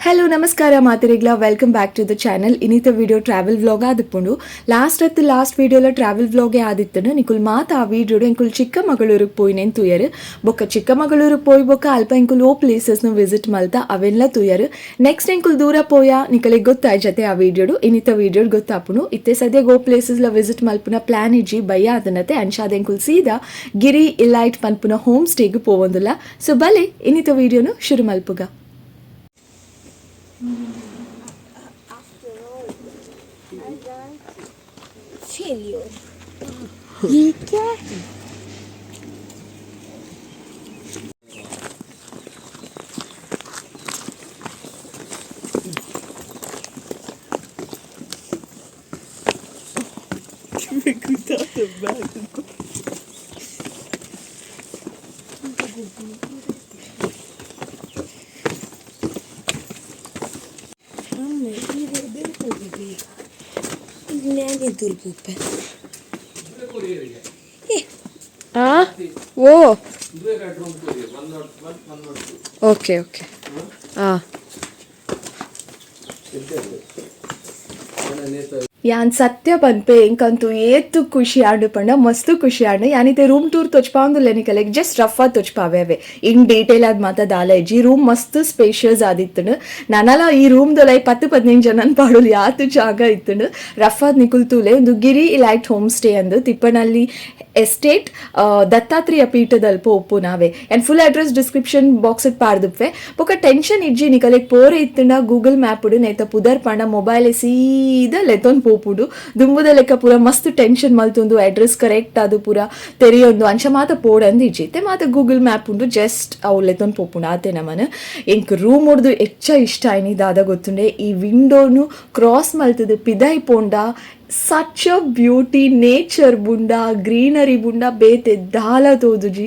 Hello ನಮಸ್ಕಾರ ಮಾತೆರೆಗ್ಲ, welcome back to the channel. ಇನ್ನಿತ video travel vlog ಆದಿಪ್ಪುಂಡು. ಲಾಸ್ಟ್ ಅತ್ತು ಲಾಸ್ಟ್ ವಿಡಿಯೋಲ ಟ್ರಾವೆಲ್ ವ್ಲಾಗೇ ಆದಿತ್ತನು. ನಿಕುಲ್ ಮಾತ ಆ ವಿಡಿಯೋಡು ಎಂಕುಲ್ ಚಿಕ್ಕಮಗಳೂರಿಗೆ ಪೋಯಿನೆನ್ ತೂಯರು. ಬೊಕ್ಕ ಚಿಕ್ಕಮಗಳೂರಿಗೆ ಪೋಯ್ ಬೊಕ್ಕ ಅಲ್ಪ ಎಂಕುಲ್ ಓ ಪ್ಲೇಸಸ್ನು ವಿಸಿಟ್ ಮಲ್ತ ಅವೆಲ್ಲ ತೂಯರು. ನೆಕ್ಸ್ಟ್ ಎಂಕುಲ್ ದೂರ ಪೋಯ, ನಿಕಲಿಗೆ ಗೊತ್ತಾಯ್ಜತೆ ಆ ವಿಡಿಯೋಡು, ಇನ್ನಿತ ವಿಡಿಯೋಡ್ ಗೊತ್ತಾಪುಂಡು. ಇತ್ತೆ ಸದ್ಯ ಗೋ ಪ್ಲೇಸಸ್ಲ ವಿಸಿಟ್ ಮಲ್ಪುನ ಪ್ಲಾನ್ ಇಜ್ಜಿ, ಬಯ್ಯ ಅದನ್ನತೆ. ಅಂಚಾದ ಎಂಕುಲ್ ಸೀದಾ ಗಿರಿ ಇಲೈಟ್ ಪನ್ಪುನ ಹೋಮ್ ಸ್ಟೇಗ್ ಪೋವೊಂದುಲ್ಲ. ಸೊ ಬಲೆ, ಇನ್ನಿತ ವಿಡಿಯೋನು ಶುರು ಮಲ್ಪುಗ. After all, I got failure. ये क्या है? ದುರ್ಗುಪ್ಪೆ. ಆ ಓ ಓಕೆ ಓಕೆ ಆ ಯಾನ್ ಸತ್ಯ ಪನ್ಪೆ, ಎಂಕಂತೂ ಏತು ಖುಷಿ ಆಂಡು ಪಂಡ ಮಸ್ತ್ ಖುಷಿ ಆಂಡು. ಯಾನಿತೆ ರೂಮ್ ಟೂರ್ ತೊಚ್ಪಾವಂದುಲ್ಲೆ ನಿಕಲೆಗ್, ಜಸ್ಟ್ ರಫ್ ಆದ್ ತೊಚ್ಪಾವೆ ಅವೆ. ಇನ್ ಡೀಟೇಲ್ ಆದ್ ಮಾತ ದಾಲ ಇಜ್ಜಿ. ರೂಮ್ ಮಸ್ತ್ ಸ್ಪೇಷಿಯಸ್ ಆದಿತ್ತುಂಡು. ನನಲ ಈ ರೂಮ್ ದೊಲೈ 10-15 ಜನನ್ ಪಾಡೊಲಿ, ಆತ್ ಜಾಗ ಇತ್ತುಂಡು. ರಫ್ ಆದ್ ನಿಕುಲ್ ತೂಲೆ, ಒಂದು ಗಿರಿ ಇಲೈಟ್ ಹೋಮ್ ಸ್ಟೇ ಅಂದು ತಿಪ್ಪನಲ್ಲಿ ಎಸ್ಟೇಟ್, ದತ್ತಾತ್ರೇಯ ಪೀಠದಲ್ಪ ಉಪ್ಪುನಾವೆ. ಅಂಡ್ ಫುಲ್ ಅಡ್ರೆಸ್ ಡಿಸ್ಕ್ರಿಪ್ಷನ್ ಬಾಕ್ಸ್ ಪಾಡ್ದುಪ್ಪೆ. ಬೊಕ ಟೆನ್ಷನ್ ಇಜ್ಜಿ, ನಿಕಲೆಗ್ ಪೋರೆ ಇತ್ತುಂಡ ಗೂಗಲ್ ಮ್ಯಾಪ್ ನೇತ ಪುದರ್ ಪಂಡ ಮೊಬೈಲ್ ಸೀದಾ ಲೆತ್ತೊಂದು ಪೋಪುಂಡು. ದುಂಬುದ ಲೆಕ್ಕ ಪೂರ ಮಸ್ತ್ ಟೆನ್ಷನ್ ಮಲ್ತೊಂದು ಅಡ್ರೆಸ್ ಕರೆಕ್ಟ್ ಅದು ಪೂರ ತೆರಿಯೊಂದು ಅಂಚ ಮಾತ ಪೋಡಂದು ಇಜ್ಜಿ. ಇತ್ತೆ ಮಾತ ಗೂಗಲ್ ಮ್ಯಾಪ್ ಉಂಡು, ಜಸ್ಟ್ ಅವು ಲೆತ್ತೊಂದು ಪೋಪುಂಡು, ಆತೆ ನಮನ. ಎಂಕ್ ರೂಮ್ ಹೊಡ್ದು ಎಚ್ಚ ಇಷ್ಟ ಆಯ್ನಿ ದಾದ ಗೊತ್ತುಂಡೆ? ಈ ವಿಂಡೋನು ಕ್ರಾಸ್ ಮಲ್ತದು ಪಿದಾಯ್ ಪೋಂಡ ಸಚ್ ಅ ಬ್ಯೂಟಿ, ನೇಚರ್ ಬುಂಡ, ಗ್ರೀನರಿ ಬುಂಡ, ಬೇತೆ ದಾಲ ತೋಜುಜಿ.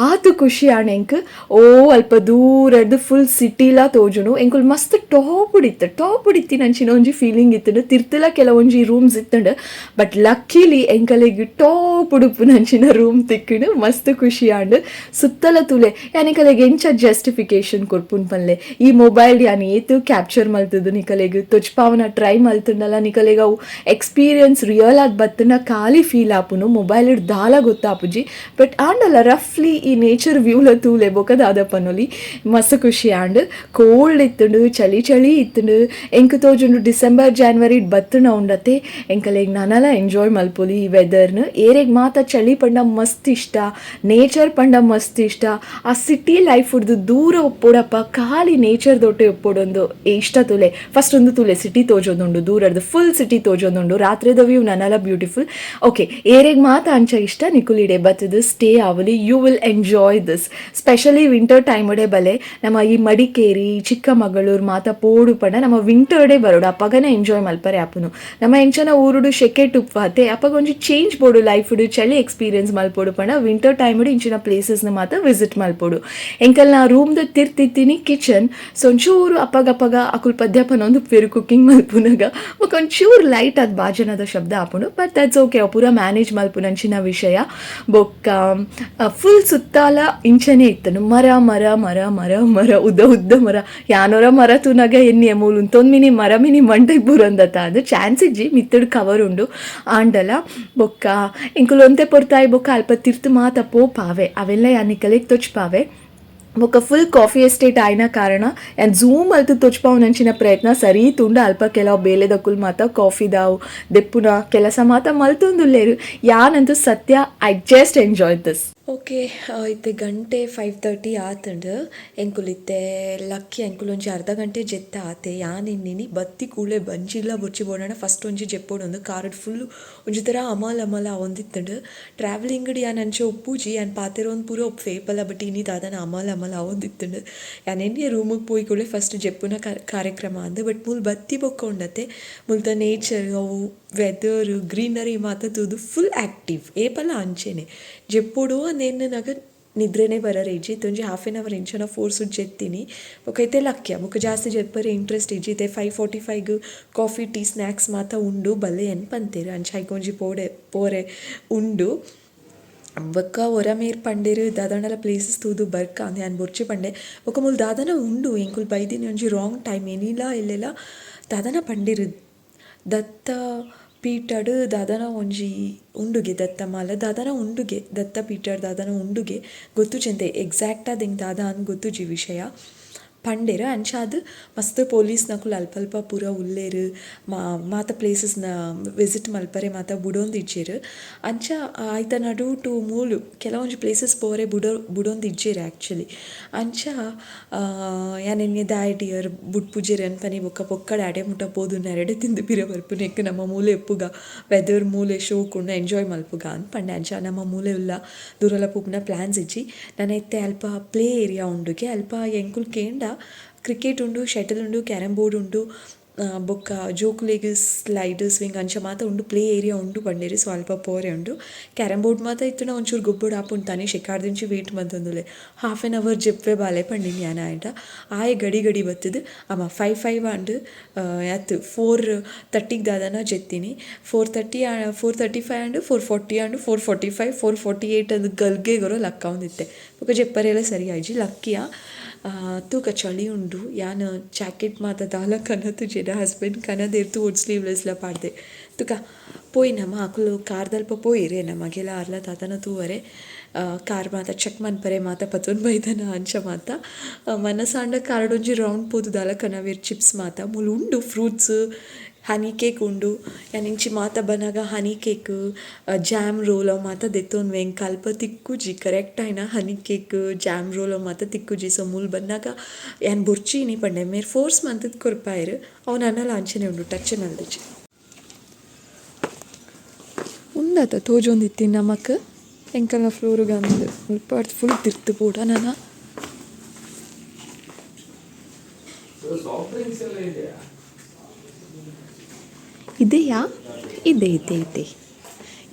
ಆತು ಖುಷಿ ಆಂಡ್ ಎಂಕ್. ಓ ಅಲ್ಪ ದೂರಡ್ದು ಫುಲ್ ಸಿಟಿಲಾ ತೋಜುಂಡು. ಎಂಕುಲು ಮಸ್ತ್ ಟಾಪ್ ಇತ್ತು, ಟಾಪ್ ಇತ್ತಿನಂಚಿನ ಒಂಜಿ ಫೀಲಿಂಗ್ ಇತ್ತುಂಡು. ತಿರ್ತುಲ ಕೆಲವೊಂಜಿ ರೂಮ್ಸ್ ಇತ್ತುಂಡು, ಬಟ್ ಲಕ್ಕಿಲಿ ಎಂಕಲೆಗ್ ಟಾಪ್ ಉಡುಪುನಂಚಿನ ರೂಮ್ ತಿಕ್ಕುಂಡು. ಮಸ್ತ್ ಖುಷಿ ಆಂಡ್. ಸುತ್ತಲ ತೂಲೆ. ಯಾನಿಕಲೆಗ್ ಎಂಚ ಜಸ್ಟಿಫಿಕೇಶನ್ ಕೊರ್ಪುನ್ ಪನ್ಲೆ? ಈ ಮೊಬೈಲ್ ಯಾನ್ ಏತ್ ಕ್ಯಾಪ್ಚರ್ ಮಲ್ತದು ನಿಕಲೆಗ್ ತೊಚ್ಪಾವನ ಟ್ರೈ ಮಲ್ತುಂಡಲ, ನಿಕಲೆಗ್ ಅವು ಎಕ್ಸ್ಪೀರಿಯನ್ಸ್ ರಿಯಲ್ ಆದ್ ಬತ್ತುಂಡ ಖಾಲಿ ಫೀಲ್ ಆಪುಂಡು. ಮೊಬೈಲ್ ದಾಲ ಗೊತ್ತಾಪುಜಿ. ಬಟ್ ಆಂಡಲ ರಫ್ಲಿ ಈ ನೇಚರ್ ವ್ಯೂಲ ತೂಲೆ, ಬೊಕ ದಾದ ಪನೊಲಿ? ಮಸ್ತ್ ಖುಷಿ ಆಂಡ್. ಕೋಲ್ಡ್ ಇತ್ತುಂಡು, ಚಳಿ ಚಳಿ ಇತ್ತುಂಡು. ಎಂಕ್ ತೋಜುಂಡು ಡಿಸೆಂಬರ್ ಜಾನ್ವರಿ ಬತ್ತುಂಡ ಉಂಡತೆ ಎಂಕಲೆಗ್ ನನಲ ಎಂಜಾಯ್ ಮಲ್ಪೊಲಿ ಈ ವೆದರ್ನ್. ಏರೆಗ್ ಮಾತ ಚಳಿ ಪಂಡ ಮಸ್ತ್ ಇಷ್ಟ, ನೇಚರ್ ಪಂಡ ಮಸ್ತ್ ಇಷ್ಟ, ಆ ಸಿಟಿ ಲೈಫ್ ಹುಡ್ದು ದೂರ ಒಪ್ಪೊಡಪ್ಪ, ಖಾಲಿ ನೇಚರ್ ದೊಟ್ಟೆ ಒಪ್ಪೊಡೊಂದು ಇಷ್ಟ ತೂಲೆ. ಫಸ್ಟ್ ಒಂದು ತೂಲೆ, ಸಿಟಿ ತೋಜೊಂದುಂಡು, ದೂರಡ್ದು ಫುಲ್ ಸಿಟಿ ತೋಜೊಂದುಂಡು. ರಾತ್ರಿದ ವ್ಯೂ ನನಲ ಬ್ಯೂಟಿಫುಲ್. ಓಕೆ, ಏರೆಗ್ ಮಾತ ಅಂಚ ಇಷ್ಟ, ನಿಕುಲಿಡೆ ಬತ್ತದು ಸ್ಟೇ ಆವಲಿ. You will enjoy this, specially winter time ಉಡೆ ಬಲೆ. ನಮ್ಮ ಈ ಮಡಿಕೇರಿ, ಚಿಕ್ಕಮಗಳೂರು ಮಾತ ಪೋಡು ಪಂಡ ನಮ್ಮ ವಿಂಟರ್ಡೇ ಬರೋಡು, ಅಪ್ಪಗನೆ ಎಂಜಾಯ್ ಮಲ್ಪರೆ ಆಪುನು. ನಮ್ಮ ಎಂಚನ ಊರುಡು ಶೆಕೆ ಉಪ್ಪುವಾತೆ, ಅಪ್ಪಗ ಒಂಜಿ ಚೇಂಜ್ ಬೋಡು ಲೈಫ್, ಚಳಿ ಎಕ್ಸ್ಪೀರಿಯನ್ಸ್ ಮಲ್ಪೊಡು ಪಂಡ ವಿಂಟರ್ ಟೈಮ್ ಇಂಚಿನ ಪ್ಲೇಸಸ್ನ ಮಾತ ವಿಸಿಟ್ ಮಲ್ಪೊಡು. ಎಂಕಲ್ನ ರೂಮ್ದ ತಿರ್ತಿತ್ತೀನಿ ಕಿಚನ್. ಸೊ ಒಂಚೂರು ಅಪ್ಪಗಪ್ಪಗ ಅಕುಲ್ ಪದ್ಯ ಪನೊಂದು ಪೆರು ಕುಕ್ಕಿಂಗ್ ಮಲ್ಪುನಗ. ಬೊಕ ಒಂಚೂರು ಲೈಟ್ ಅದು ಬಾಜನದ ಶಬ್ದ ಆಪುಂಡು, ಬಟ್ that's okay, ಅವು ಪೂರ ಮ್ಯಾನೇಜ್ ಮಲ್ಪುನಂಚಿನ ವಿಷಯ. ಬೊಕ್ಕ ಫುಲ್ ಸುತ್ತಾಲ ಇಂಚನೆ ಇತ್ತನು, ಮರ ಮರ ಮರ ಮರ ಮರ, ಉದ್ದ ಉದ್ದ ಮರ. ಯಾನೊರ ಮರ ತೂನಾಗ ಎನ್ನಿ ಮೂಲು ಉಂತೊಂದು ಮಿನಿ ಮರ ಮಿನಿ ಮಂಟೆಗ್ ಬೂರೊಂದತ್ತ, ಅದು ಚಾನ್ಸ್ ಇಜ್ಜಿ, ಮಿತ್ತಡ್ ಕವರ್ ಉಂಡು. ಆಂಡಲ ಬೊಕ್ಕ ಎಂಕುಲು ಒಂತೆ ಪೊರ್ತಾಯಿ ಬೊಕ್ಕ ಅಲ್ಪ ತಿರ್ತು ಮಾತ ಪೋಪಾವೆ, ಅವೆಲ್ಲ ಯಾನಿಕಲೆಗ್ ತೊಚ್ಪಾವೆ. ಬೊಕ್ಕ ಫುಲ್ ಕಾಫಿ ಎಸ್ಟೇಟ್ ಆಯ್ನ ಕಾರಣ ಯಾನ್ ಝೂಮ್ ಅಲ್ತು ತೊಚ್ಪಾವನಂಚಿನ ಪ್ರಯತ್ನ ಸರಿ ತುಂಡು. ಅಲ್ಪ ಕೆಲವು ಬೇಲೆದಕುಲ್ ಮಾತ ಕಾಫಿದಾವು ದೆಪ್ಪುನ ಕೆಲಸ ಮಾತ ಮಲ್ತೊಂದುಲ್ಲೇರು. ಯಾನಂತೂ ಸತ್ಯ I just enjoy this. Okay, ಇತ್ತೆ ಗಂಟೆ 5:30 ಆತುಂಡು. ಎಂಕುಲು ಇತ್ತೆ ಲಕ್ಕಿ, ಎಂಕುಲು ಒಂಜಿ ಅರ್ಧ ಗಂಟೆ ಜೆತ್ತ ಆತೆ. ಯಾನ್ ಎನ್ನಿನಿ ಬತ್ತಿ ಕೂಡ್ಲೆ ಬಂಜಿಲ ಬೊರ್ಚಿ, ಬೋಡಾಂಡ ಫಸ್ಟ್ ಒಂಜಿ ಜೆಪ್ಪೊಡೊಂದು. ಕಾರುಡ್ ಫುಲ್ಲು ಒಂಜಿ ಥರ ಅಮಲ್ ಅಮಲ್ ಆವೊಂದಿತ್ತುಂಡು. ಟ್ರಾವೆಲಿಂಗ್ ಯಾನ್ ಅಂಚ ಉಪ್ಪುಜಿ, ಯಾನ್ ಪಾತೆರೊಂದು ಪೂರ ಉಪ್ಪುವೆ ಏಪಲ. ಬಟ್ ಇನಿ ದಾದನ ಅಮಲ್ ಅಮಲ್ ಆವೊಂದಿತ್ತುಂಡು. ಯಾನ್ ಎನ್ನಿಯೆ ರೂಮುಗ್ ಪೋಯಿ ಕೂಡ್ಲೆ ಫಸ್ಟ್ ಜೆಪ್ಪುನ ಕಾರ್ಯಕ್ರಮ ಅಂದ್. ಬಟ್ ಮೂಲು ಬತ್ತಿ ಬೊಕ್ಕ ಉಂಡತೆ, ಮುಲ್ತ ನೇಚರ್, ಅವು ವೆದರ್, ಗ್ರೀನರಿ ಮಾತ ತೂದು ಫುಲ್ ಆ್ಯಕ್ಟಿವ್. ಏಪಲ ಅಂಚೆನೆ ಜೆಪ್ಪೊಡು ಅಂದ್ ಎನ್ನುನಗ ನಿದ್ರೆನೇ ಬರರೆ ಇಜ್ಜಿ. ಇತ್ತೊಂಜಿ ಹಾಫ್ ಎನ್ ಅವರ್ ಇಂಚನ ಫೋರ್ಸುಡ್ ಜೆತ್ತಿನಿ. ಬೊಕ ಇತ್ತೆ ಲಕ್ಯ, ಬೊಕ ಜಾಸ್ತಿ ಜೆಪ್ಪರೆ ಇಂಟ್ರೆಸ್ಟ್ ಇಜ್ಜಿ. ಇತ್ತೆ 5:45 ಕಾಫಿ, ಟೀ, ಸ್ನ್ಯಾಕ್ಸ್ ಮಾತ ಉಂಡು, ಬಲ್ಲೆ ಎನ್ ಪಂತೆರ್. ಅಂಚ ಐಕೊಂಜಿ ಪೋಡೆ ಪೋರೆ ಉಂಡು. ಬೊಕ್ಕ ಒರ ಮೇರ್ ಪಂಡೆರ್ ದಾದಾಂಡಲ ಪ್ಲೇಸಸ್ ತೂದು ಬರ್ಕ ಅಂದ್ ಯಾನ್ ಬೊರ್ಚಿ ಪಂಡೆ. ಬೊಕ್ಕ ಮೂಲು ದಾದನ ಉಂಡು ಎಂಕುಲು ಬೈದಿನಿ ಒಂಜಿ ರಾಂಗ್ ಟೈಮ್ ಏನಿಲ ಎಲ್ಲೆಲ ದಾದನ ಪಂಡೆರ್ ದತ್ತ ಪೀಠಡ್ ದಾದನ ಒಂಜಿ ಉಂಡುಗೆ ದತ್ತ ಮಾಲ ದಾದನ ಉಂಡುಗೆ ದತ್ತ ಪೀಠಡ್ ದಾದನ ಉಂಡುಗೆ ಗೊತ್ತುಜೆಂತೆ ಎಕ್ಸಾಕ್ಟ್ ಆದ್ ಎಂಕ್ ದಾದ ಅಂದ್ ಗೊತ್ತುಜಿ ವಿಷಯ ಪಂಡೆರ್. ಅಂಚಾದ್ ಮಸ್ತ್ ಪೊಲೀಸ್ನಕುಲು ಅಲ್ಪ ಅಲ್ಪ ಪೂರ ಉಲ್ಲೆರ್ ಮಾತ ಪ್ಲೇಸಸ್ನ ವಿಸಿಟ್ ಮಲ್ಪರೆ ಮಾತ ಬುಡೊಂದಿಜ್ಜೆರ್. ಅಂಚ ಐತ ನಡುಟು ಮೂಲು ಕೆಲವೊಂಜಿ ಪ್ಲೇಸಸ್ ಪೋರೆ ಬುಡೊಂದಿಜ್ಜೆರ್ ಆ್ಯಕ್ಚುಲಿ. ಅಂಚ ಯಾನ್ ಎನ್ನಿಯೆ ದಾಯೆ ಡಿಯರ್ ಬುಡ್ಪುಜೆರ್ ಅನ್ಪನಿ ಬೊಕ್ಕ ಪೊಕ್ಕಡೆ ಅಡೆ ಮುಟ ಪೋದು ನೆರಡೆ ತಿಂದು ಪಿರ ಬರ್ಪುನೆಕ್ ನಮ್ಮ ಮೂಲೆ ಇಪ್ಪುಗ ವೆದರ್ ಮೂಲೆ ಶೋಕುಂಡು ಎಂಜಾಯ್ ಮಲ್ಪುಗ ಅಂದ್ ಪಂಡೆ. ಅಂಚ ನಮ್ಮ ಮೂಲೆ ಉಲ್ಲ ದೂರಲ ಪೋಪುನ ಪ್ಲ್ಯಾನ್ಸ್ ಇಜ್ಜಿ. ನನ ಇತ್ತೆ ಅಲ್ಪ ಪ್ಲೇ ಏರಿಯಾ ಉಂಡುಗೆ ಅಲ್ಪ ಎಂಕುಲು ಕೇಂಡ ಕ್ರಿಕೆಟ್ ಉಂಡು, ಶಟಲ್ ಉಂಡು, ಕ್ಯಾರಮ್ ಬೋರ್ಡ್ ಉಂಡು, ಬೊಕ್ಕ ಜೋಕುಲೆಗ್ ಸ್ಲೈಡ್ ಸ್ವಿಂಗ್ ಅಂಚ ಮಾತ ಉಂಡು, ಪ್ಲೇ ಏರಿಯಾ ಉಂಡು ಪಂಡೆರ್. ಸೊ ಅಲ್ಪ ಪೋರೆ ಉಂಡು. ಕ್ಯಾರಮ್ ಬೋರ್ಡ್ ಮಾತ ಇತ್ತುಂಡ ಒಂಚೂರು ಗೊಬ್ಬೊಡು ಆಪುಂಡು ತಾನೆ ಶೆಕಾರ್ದಿಂಚಿ ವೇಟ್ ಮಂತೊಂದುಲ್ಲೆ ಹಾಫ್ ಆನ್ ಅವರ್ ಜೆಪ್ಪೆ ಬಾಲೆ ಪಂಡಿನಿ ಯಾನ್ ಆಂಡ ಆಯೆ ಗಡಿ ಗಡಿ ಬತ್ತುದು ಅಮ್ಮ 5:05 ಆಂಡ್ ಅತ್ 4:30 ದಾದನ ಜೆತ್ತಿನಿ 4:30 4:35 ಆಂಡ್ 4:40 ಆಂಡ್ 4:45 4:48 ಅಂದ್ ಗಲ್ಗೆ ಗೊರ ಲಕ್ಕಾವೊಂದಿತ್ತೆ. ಬೊಕ್ಕ ಜೆಪ್ಪರೆಲ ಸರಿ ಆಯ್ಜಿ ಲಕ್ಕಿಯ ತೂಕ ಚಳಿ ಉಂಡು ಯಾನ್ ಜಾಕೆಟ್ ಮಾತ ದಾಲ ಕನತುಜೆಡ ಹಸ್ಬೆಂಡ್ ಕನದೆರ್ತು ಒಡ್ ಸ್ಲೀವ್ಲೆಸ್ಲ ಪಾಡ್ದೆ. ತುಕ ಪೋಯಿ ನಮ ಅಕುಲು ಕಾರ್ದಲ್ಪ ಪೋಯಿರೆ ನಮಗೆಲ ಅರ್ಲ ದಾದನ ತೂವರೆ ಕಾರ್ ಮಾತ ಚೆಕ್ ಮನ್ಪರೆ ಮಾತ ಪತೊಂದು ಬೈದನ ಅಂಚ ಮಾತ ಮನಸಾಂಡ ಕಾರ್ಡೊಂಜಿ ರೌಂಡ್ ಪೋದು ದಾಲ ಕನವೇರ್ ಚಿಪ್ಸ್ ಮಾತ ಮೂಲು ಉಂಡು ಫ್ರೂಟ್ಸ್ ಹನಿ ಕೇಕ್ ಉಂಡು. ಯಾನ್ ಇಂಚಿ ಮಾತ ಬನ್ನಗ ಹನಿ ಕೇಕ್ ಜಾಮ್ ರೋಲ್ ಅವು ಮಾತ ದೆತ್ತೊನ್ವೆ ಎಂಕ್ ಅಲ್ಪ ತಿಕ್ಕುಜಿ ಕರೆಕ್ಟ್ ಆಯಿನ ಹನಿ ಕೇಕ್ ಜಾಮ್ ರೋಲ್ ಅವು ಮಾತ ತಿಕ್ಕುಜಿ. ಸೊ ಮೂಲು ಬನ್ನಗ ಯಾನ್ ಬೊರ್ಚಿ ಇನಿ ಪಂಡೆ ಮೇರ್ ಫೋರ್ಸ್ ಮಂತುದು ಕೊರ್ಪಾಯೆರ್ ಅವು ನನಲ ಅಂಚನೆ ಉಂಡು ಟಚ್ ಮಲ್ದಿಜಿ. ಉಂದತ ತೋಜೊಂದಿತ್ತಿ ನಮಕ್ ಎಂಕಲ್ನ ಫ್ಲೋರುಗ್ ಅಂದ್ ಮುಲ್ಪ ಫುಲ್ ತಿರ್ತ್ ಪೋಡ ನನ. ಇದೆಯಾ ಇದೆ ಇದೆ ಇದೆ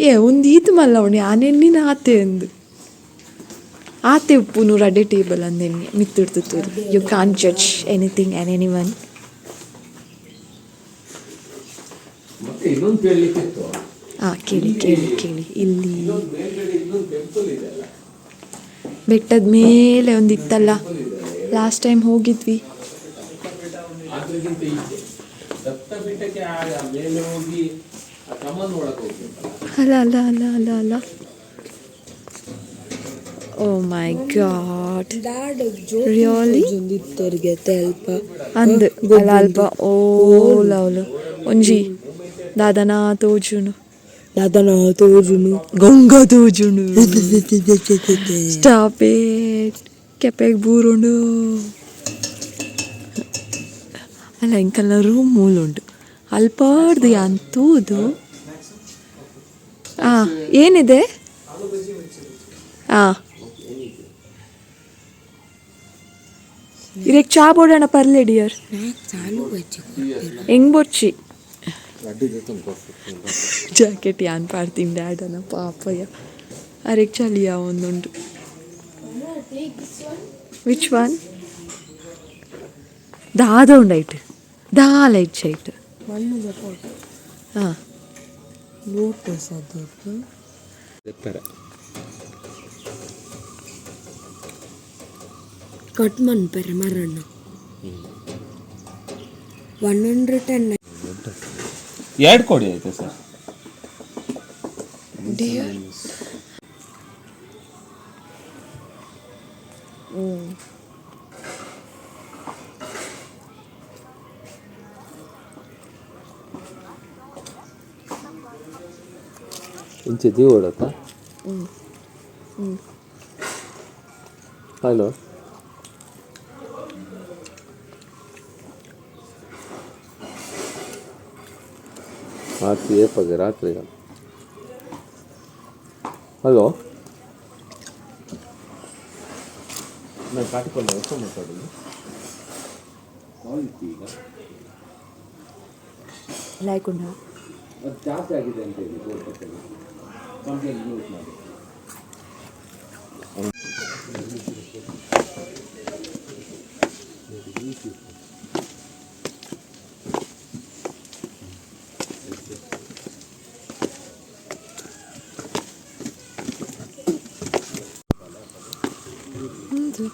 ಏ ಒಂದು ಈತ್ ಮಲ್ಲ ಉಂಡು ಯಾನ್ ಎನ್ನಿನ ಆತೆ ಅಂದ್ ಆತೆ ಉಪ್ಪುನು ರಡ್ಡೆ ಟೇಬಲ್ ಅಂದ್ ಎನ್ನಿ ಮಿತ್ತಿಡ್ದು ತೂದು. You can't judge anything and any one. ಕೇಳಿ ಕೇಳಿ ಕೇಳಿ. ಇಲ್ಲಿ ಬೆಟ್ಟದ ಮೇಲೆ ಒಂದಿತ್ತಲ್ಲ ಲಾಸ್ಟ್ ಟೈಮ್ ಹೋಗಿದ್ವಿ. ಅಲ್ಲ ಅಲ್ಲ ಅಲ್ಲ ಅಲ್ಲ ಅಲ್ಲ ಓ ಮೈ ಗಾಡ್ ರಿಯಲಿ ಅಂದ್ ಅಲ್ಲ ಅಲ್ಪ ಓಲ ಅವಲು ಒಂಜಿ ದಾದನ ತೋಜುನು ದಾದನ ತೋಜುನು ಗಂಗಾ ತೋಜುನು ಸ್ಟಾಪ್ it ಕೆಪೆಗ್ ಬೂರುಂಡು. ಅಲ್ಲ ಎಂಕಲ್ನ ರೂಮ್ ಮೂಲುಂಡು ಅಲ್ಪಾಡ್ದು ಯಾನ್ ತೂದು ಏನಿದೆ ಇರೆಗ್ ಚಾ ಬೋಡಣ ಪರ್ಲೆ ಡಿಯರ್ ಹೆಂಗ್ ಬೊರ್ಚಿ ಜಾಕೆಟ್ ಯಾನ್ ಪಾಡ್ತೀನಿ ಡ್ಯಾಡನ ಪಾಪಯ್ಯ ಅರೆಗ್ ಚಳಿ ಒಂದುಂಡು. Which one ದಾದ ಉಂಡೈಟ್ ದಾಲ ಇಚ್ಚೈಟ್ ಹಾಂ ಕಟ್ ಮನ್ಪೆರೆ ಮರಣ್ಣ 110. 2 ಕೋಡಿ ಆಯ್ತಾ ಸರ್? ಡಿಯರ್ ಇಂಚೆ ದೀವೊಡತ್ತ ಹಲೋ ರಾತ್ರಿ ಏಪಗೆ ರಾತ್ರಿ ಹಲೋ ನಾನು ಕಾಟಿಕೊಳ್ಳ ಎಷ್ಟೋ ಮಾತಾಡೋದು ಈಗ ಲೈಕ್ ಉಂಡಾ ಅದು ಜಾಸ್ತಿ ಆಗಿದೆ ಅಂತ ಹೇಳಿ ಕಂಪ್ಲೇಂಟ್ ಯೂಸ್ ಮಾಡಿ.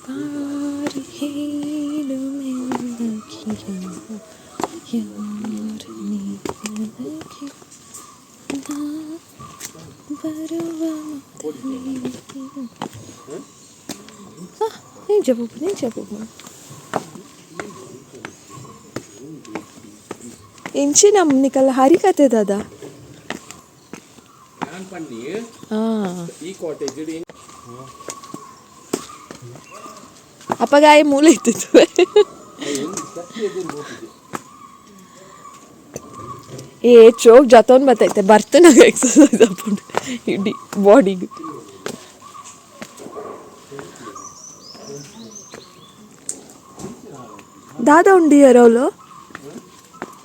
बार खेल में लखियाँ यार ने ಬರುವ ಎಂಚ ಪೋಪುನು ಎಂಚ ಪೋಪುನು ಎಂಚಿನ ನಿಕಲ್ಲ ಹರಿಕತೆ ದಾದಾ. ಯಾನ್ ಪನ್ನಿ. ಈ ಕಾಟೇಜ್. ಅಪಗಾಯ ಮೂಲೆ ಇತ್ತಿತ್ತು. ಏ ಚೋಕ್ ಜತೋನ್ ಬತ್ತೈತೆ ಬರ್ತನಾಗ ಎಕ್ಸರ್ಸೈಸ್ ಅಪ್ಪುಂಡು ಇಡೀ ಬಾಡಿಗೆ. ದಾದಾ ಉಂಡಿ ಅರೌಲು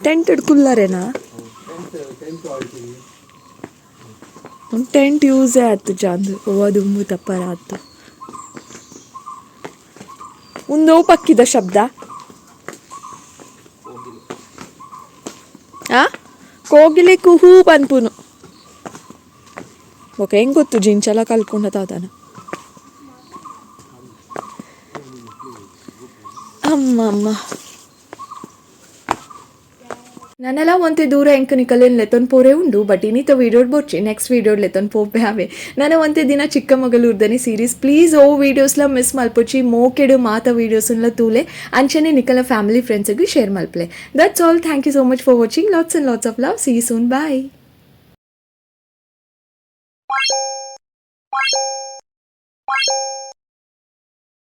ಟೆಂಟ್ ಕುಲ್ಲರೇನಾ? ಟೆಂಟ್ ಯೂಸೇ ಆಯ್ತು ಚಾಂದು ದುಮ್ಮು ತಪ್ಪರ ಆತು. ಒಂದು ಪಕ್ಕಿದ ಶಬ್ದ ಆ ಕೋಗಿಲೆ ಕುಹೂ ಪನ್ಪುನು. ಓಕೆ, ಹೆಂಗ್ ಗೊತ್ತು ಜಿಂಚಲ ಕಲ್ಕೊಂಡ ತಾತನ ಅಮ್ಮ ಅಮ್ಮ. ನನ್ನೆಲ್ಲ ಒಂತೆ ದೂರ ಎಂಕ್ ನಿಕಲೆನ್ ಲೆತೊನ್ ಪೋರೆ ಉಂಡು, ಬಟ್ ಇನ್ನಿತ ವೀಡಿಯೋಡ್ ಬೊರ್ಚಿ, ನೆಕ್ಸ್ಟ್ ವೀಡಿಯೋಡ್ ಲೆತೊನ್ ಪೋಪೆ ಆವೆ. ನಾನು ಒಂತೆ ದಿನ ಚಿಕ್ಕಮಗಳೂರ್ದನೆ ಸೀರೀಸ್, ಪ್ಲೀಸ್ ಓ ವೀಡಿಯೋಸ್ಲ ಮಿಸ್ ಮಲ್ಪೊಚ್ಚಿ. ಮೋಕೆಡು ಮಾತ ವೀಡಿಯೋಸ್ಲ ತೂಲೆ. ಅಂಚನೆ ನಿಕಲ ಫ್ಯಾಮಿಲಿ ಫ್ರೆಂಡ್ಸ್ಗೂ ಶೇರ್ ಮಲ್ಪಲೆ. That's all. Thank you so much for watching. Lots and lots of love. See soon. Bye.